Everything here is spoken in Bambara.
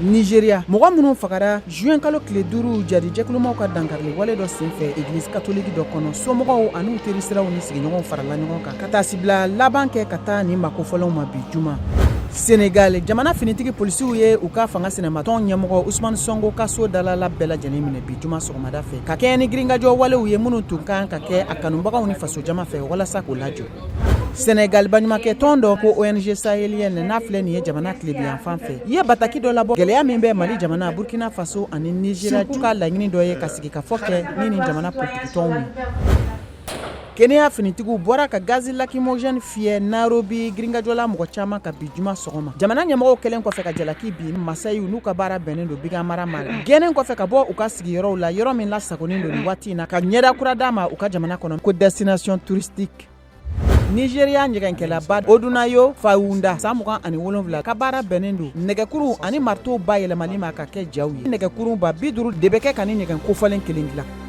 Nigeria, mɔgɔ minnu fagara juin kalo tile 5 jadijɛkulumaw ka dankarili wale dɔ senfɛ église catholique dɔ kɔnɔ, somɔgɔw an'u terisiraw ni sigiɲɔgɔnw farala ɲɔgɔn kan ka taasibila laban kɛ ka taa nin makofɔlenw ma bi juma. Senegal, jamana finitigi polisiw ye u ka fanga sinamatɔn ɲɛmɔgɔ Ousmane Sonko ka so dalala bɛɛ lajɛlen minɛ bi juma sɔgɔmada fɛ, ka kɛɲɛ ni girinkajɔ walew ye minnu tun kan ka kɛ a kanubagaw ni fasojama fɛ walasa k'o lajɔ. Senegal, baɲumankɛ tɔn dɔ ko ONG sahélienne, n'a filɛ nin ye jamana tilebinyanfan fɛ, ye bataki dɔ labɔ gɛlɛya min bɛ Mali jamana, Burkina Faso ani Nigeria, k'u ka laɲini dɔ ye ka sigikafɔ kɛ ni nin jamana politikitɔnw ye. Kenya finitigiw bɔra ka gaz lacrymogène fiyɛ Nairobi girinkajɔla mɔgɔ caman kan bi juma sɔgɔma, jamana ɲɛmɔgɔw kɛlen kɔfɛ ka jalaki bin Masayiw n'u ka baara bɛnnen don bagan mara ma, gɛnnen kɔfɛ ka bɔ u ka sigiyɔrɔw la, yɔrɔ min lasagonnen don nin waati in na ka ɲɛda kura d'a ma u ka jamana kɔnɔ ko destination touristique. Nigeria ɲɛgɛnkɛlaba Odunayo Fawunda, san 27, ka baara bɛnnen don nɛgɛkuru ani marteau bayɛlɛmali ma ka kɛ jaw ye. Nɛgɛkuru 50 000 de bɛ kɛ ka ni ɲɛgɛn kofɔlen kelen dilan.